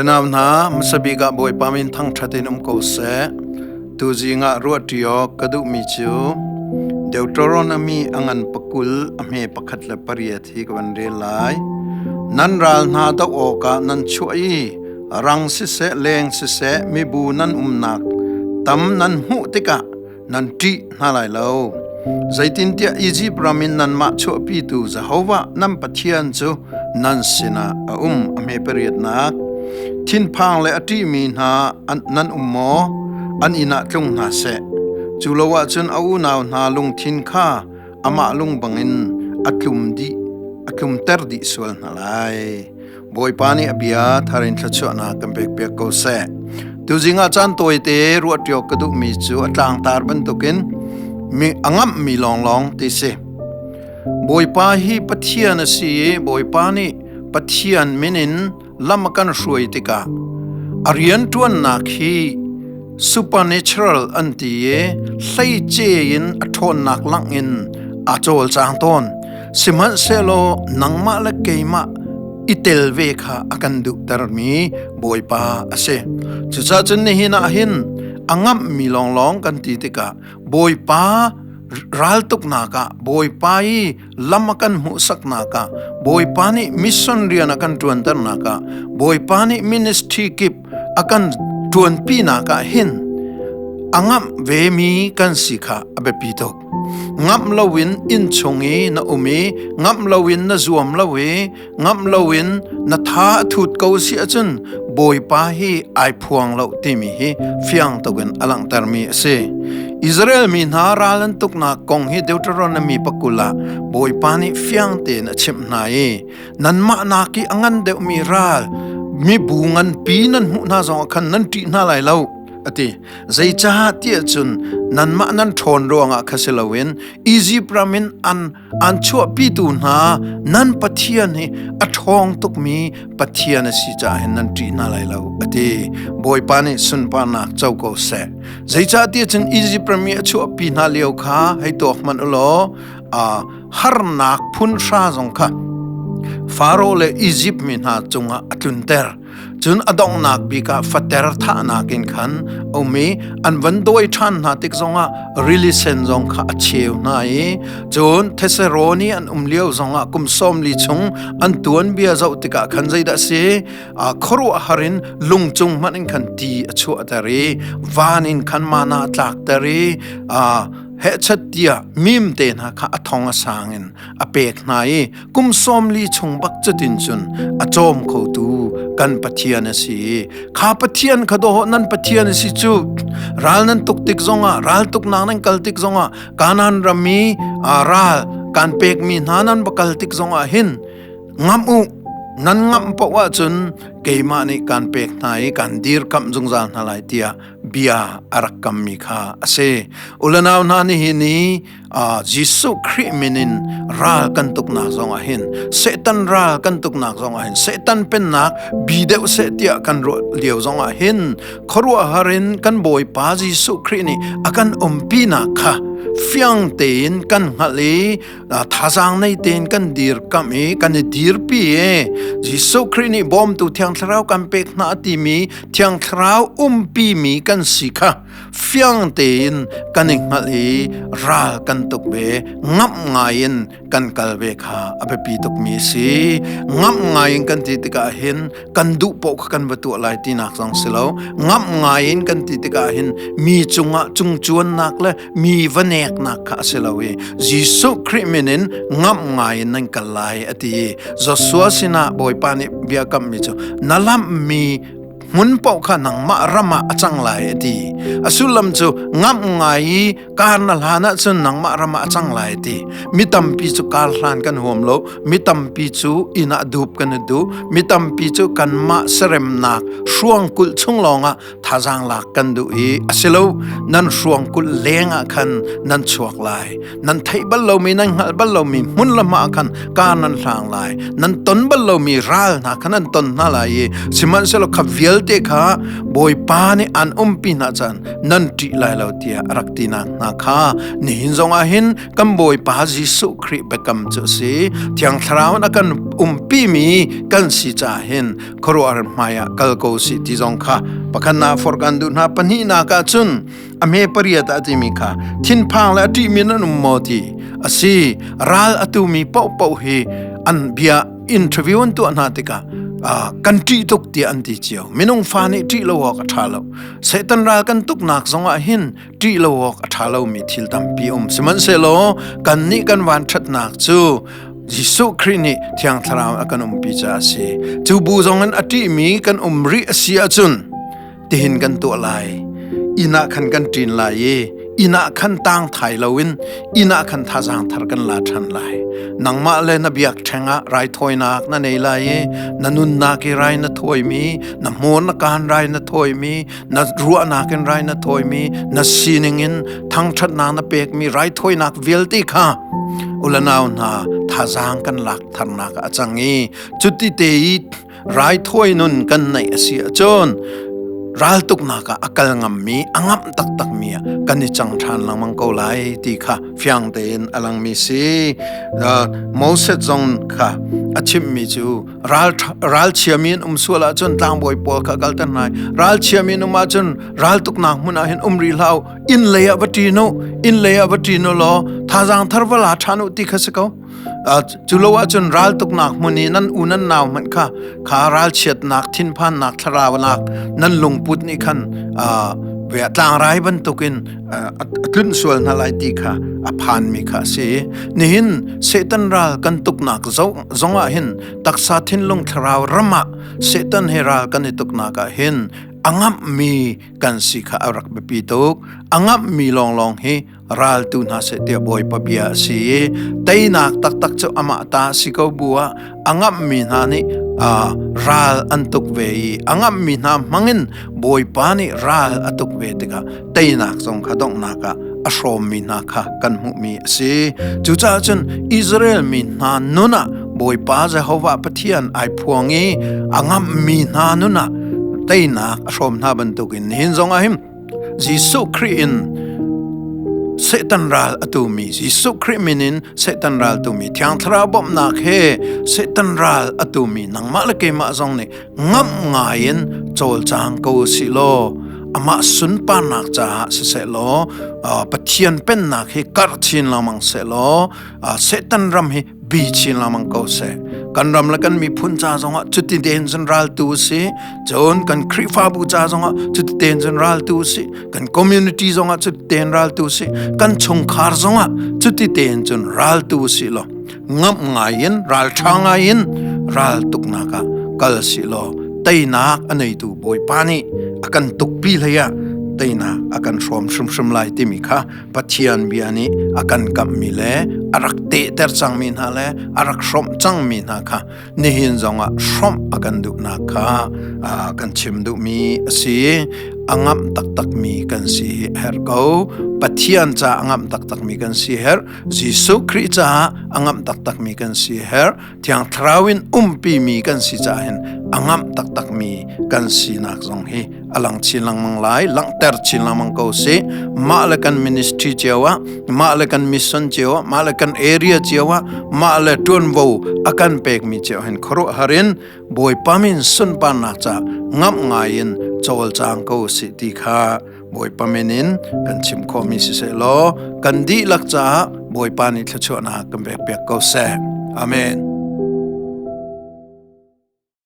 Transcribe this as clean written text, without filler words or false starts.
Ulenau hna, hmasabik ah Bawipa min thangṭhat in um ko seh. Tuzing ah ruahṭi awk ka duhmi cu Deuteronomy a ngan pakul a hme pakhat le pariat hi ka van rel lai. Nan ral hna doh awkah nan chuah i rang siseh leng siseh mibu nan umnak tam nan hmuh tikah nan ṭih hna lai lo. Zeitintiah Izipt ram in nanmah chuahpitu Jehovah nan Pathian cu nan sinah a um. A hme pariatnak. Thinphang le a ṭihmi hna nan um maw? An inn ah tlung hna seh. Cu lo ahcun a unau hna lungthin kha amah lung bangin a tlum dih a tlumter dih sual hna lai. Bawipa nih a bia thar in thluachuahnak kan pekpiak ko seh. Tuzing ah caan tawite ruahṭiawk ka duhmi cu a tlangtar bantukin mi a ngamhmi lawnglawng ti si. Bawipa hi Pathian a si i Bawipa nih Pathian min in lam a kan hruai tikah a rianṭuannak hi supernatural an ti i hleice in a ṭhawnnak langh in aa cawlcang tawn. Sihmanhsehlaw nangmah le keimah i tel ve kha a kan duhtermi Bawipa a si. Cucaah cun nihin ah hin a ngamhmi lawnglawng kan ti tikah Bawipa raltuknak ah Bawipa i lam a kan hmuhsaknak ah Bawipa nih mission rian a kan ṭuanternak ah Bawipa nih ministry kip a kan ṭuanpinak ah hin a ngamh vemi kan si kha a biapi tuk. Ngamh loin inn chung i na um i ngamh loin na zuam lo i ngamh loin na tha a thut ko si ahcun Bawipa hi ai phuang lo timi hi fiang tukin a langhtermi a si. Israel mi hna ral an tuknak kong hi Deuteronomy pakul ah Bawipa nih fiang tein a chimh hna i nanmah nak i a ngan deuhmi ral mibu nganpi nan hmuh hna zongah khan nan ṭih hna lai lo ati zeicah tiah cun nanmah nan ṭhawn ruangah kha si loin Izipt ram in an an chuahpitu hna nan Pathian hi a ṭhawng tukmi Pathian a si caah hin nan ṭih hna lai lo ati Bawipa nih sunparnak co ko seh zeicah tiah cun Izipt ram i a chuahpi hna lio kha hei tuak hmanh u law harnak phun hra zong kha Faro le Izipt mi hna cungah a tlunter. Cun a donghnak bik ah fater thahnak in khan a um i an van dawi ṭhan hna tik zongah rili sen zong kha a cheu hna i cun Thessaloni an um lio zongah kum 40 chung an tuanbia zoh tikah khan zeidah a si khuaruahhar in lung cung hmanh in khan ti a chuahter i van in khan mana a tlakter i hehchat tiah mim te hna kha a thong a sang in a pek hna i kum 40 chung bak cutin cun a cawm khotu kan Pathian a si kha Pathian kha dawh nan Pathian a si cu ral nan tuk tik zongah ral tuknak nan kal tik zongah Kanaan ram i ral kan pekmi hna nan va kal tik zongah hin ngamh u nan ngamh paoh ahcun keimah nih kan pek hna i kan dirkamh zungzal hna lai tiah bia a rak kammi kha a si. Ulanau hna nihin i Jesuh Khrih min in ral kan tuknak zong ah hin Satan ral kan tuknak zong ah hin Satan pennak bi deuh seh tiah kan ruah lio zong ah hin khuaruahhar in kan Bawipa Jesuh Khrih nih a kan umpinak kha fiang tein kan hngalh i thazaang nei tein kan dirkamh i kan i dirpi i Jesuh Khrih nih bawmtu Thiang Thlarau kan pek hna timi Thiang Thlarau umpimi kan si kha fiang tein kan i hngalh i ral kan tuk ve ngamh ngai in kan kal ve kha a biapi tukmi a si. Ngamh ngai in kan ti tikah hin kan duh paoh kha kan va tuah lai tinak zong si lo. Ngamh ngai in kan ti tikah hin mi cungah cungcuannak le mi va neknak kha a si lo i Jesuh Khrih min in ngamh ngai in nan kal lai a ti i Joshua sinah Bawipa nih bia kammi cu na lamhmi hmun paoh kha nangmah ram ah a cang lai a ti. A sullam cu ngamh ngai i kar na hlan ahcun nangmah ram ah a cang lai a ti. Mi tampi cu kar hlan kan huam lo, mi tampi cu inn ah dup kan i duh, mi tampi cu kanmah seremnak hruangkulh chung lawngah thazaang lak kan duh i a si lo nan hruangkulh leng ah khan nan chuak lai nan theih bal lomi nan hngalh bal lomi hmun le hma ah khan kar nan hlang lai nan ton bal lomi ral hna kha nan ton hna lai i sihmanhsehlaw kha vialte. vialte kha Bawipa nih an umpi hna caan nan ṭih lai lo tiah a rak tinak hna kha nihin zongah hin kan Bawipa Jesuh Khrih biakam cu a si. Thiang Thlarau in a kan umpimi kan si caah hin khuaruahhar hmaiah kal ko sih ti zong kha pakhatnak forh kan duh hna. Pahnihnak ah cun a hme pariat ah timi kha thinphang le a ṭihmi nan um maw ti a si. Ral a tumi paohpaoh hi an bia interview an tuah hna tikah kan ṭih tuk tiah an ti cio. Minung fa nih ṭih lo awk a ṭha lo. Satan ral kan tuknak zongah hin ṭih lo awk a ṭha lomi thil tampi um. Sihmanhsehlaw kannih kan van ṭhatnak cu Jesuh Khrih nih Thiang Thlarau a kan umpi caah a si. Cu bu zongin a ṭihmi kan um rih a si ahcun tihin kan tuah lai. Inn ah khan kan ṭin lai i inn ah khan tang thai loin inn ah khan thazaang thar kan la ṭhan lai. Nangmah le na biakṭheng ah raithawinak na nei lai i na nunnak i rai na thawimi, na hmur na kaan rai na thawimi, na ruahnak in rai na thawimi, na sining in thangṭhatnak na pekmi raithawinak vialte kha ulanau hna thazaang kan lak tharnak a cang i cuti te i raithawi nun kan neih a si ahcun raltuknak ah a kal ngammi a ngamh taktakmi ah kan i cang ṭhan lengmang ko lai ti kha fiang tein a langmi si. Moses zong kha a chimmi cu ralchiami an um sual ahcun tlangbawi pawl kha kalter hna. Ralchiami an um ahcun raltuknak hmun ah hin um rih hlah u, inn lei ah va ṭin u, inn lei ah va ṭin u law thazaang thar va la ṭhan u ti kha si ko. Cu lo ahcun raltuknak hmun i nan u nan nau hmanh kha kha ralchiatnak, thinphannak, thlaraunak nan lungput nih khan tlangrai bantukin a tlunh sual hna lai ti kha a phanmi kha a si. Nihin Satan ral kan tuknak zongah hin taksa thinlung thlarau ram ah Satan he ral kan i tuknak ah hin a ngamhmi kan si kha a rak biapi tuk. A ngamhmi lawnglawng hi raltu hna seh tiah Bawipa bia a si i teinak taktak cu amah ta a si ko bu ah a ngamhmi hna nih ral an tuk ve i a ngamhmi hna hmangin Bawipa nih ral a tuk ve tikah teinak zong kha donghnak ah a hrawmmi hna kha kan hmuhmi a si. Cucaah cun Israel mi hna nun ah Bawipa Jehovah Pathian ai phuang i a ngamhmi hna nun ah teinak a hrawm hna bantukin nihin zong ah hin Jesuh Khrih in Satan ral a tumi, Jesuh Khrih min in Satan ral tumi, Thiang Thlarau bawmhnak he Satan ral a tumi nangmah le keimah zong nih ngamh ngai in cawlcang ko sih law amah sunparnak caah siseh law Pathian pennak hi karh chin lengmang seh law Satan ram hi bi chin lengmang ko seh. Kan ram le kan miphun ca zongah cuti tein cun raltu si, cun kan Khrihfabu ca zongah cuti tein cun raltu si, kan community zongah cuti tein raltu si, kan chungkhar zongah cuti tein cun raltu si law ngamh ngai in ralṭha ngai in ral tuknak ah kal si law teinak a neitu Bawipa nih a kan tukpi hlei ah teinak a kan hrawm hrimhrim lai timi kha Pathian bia nih a kan kamhmi le a rak tehter cangmi hna le a rak hrawmh cangmi hna kha nihin zongah hrawmh a kan duhnak kha kan chim duhmi a si. A ngamh taktakmi kan si herh ko. Pathian ca a ngamh taktakmi kan si herh. Jesuh Khrih caah a ngamh taktakmi kan si herh. Thiang Thlarau in umpimi kan si caah hin a ngamh taktakmi kan sinak zong hi a lang chin lengmang lai, langhter chin lengmang ko si. Mah le kan ministry cio ah, mah le kan mission cio ah, mah le kan area cio ah, mah le ṭuanvo a kan pekmi cio hin khuaruahhar in Bawipa min sunparnak ca ngamh ngai in cawlcang ko si ti kha Bawipa min in kan chim khawhmi siseh law kan dihlak caah Bawipa nih thluachuahnak kan pek piak ko seh. Amen.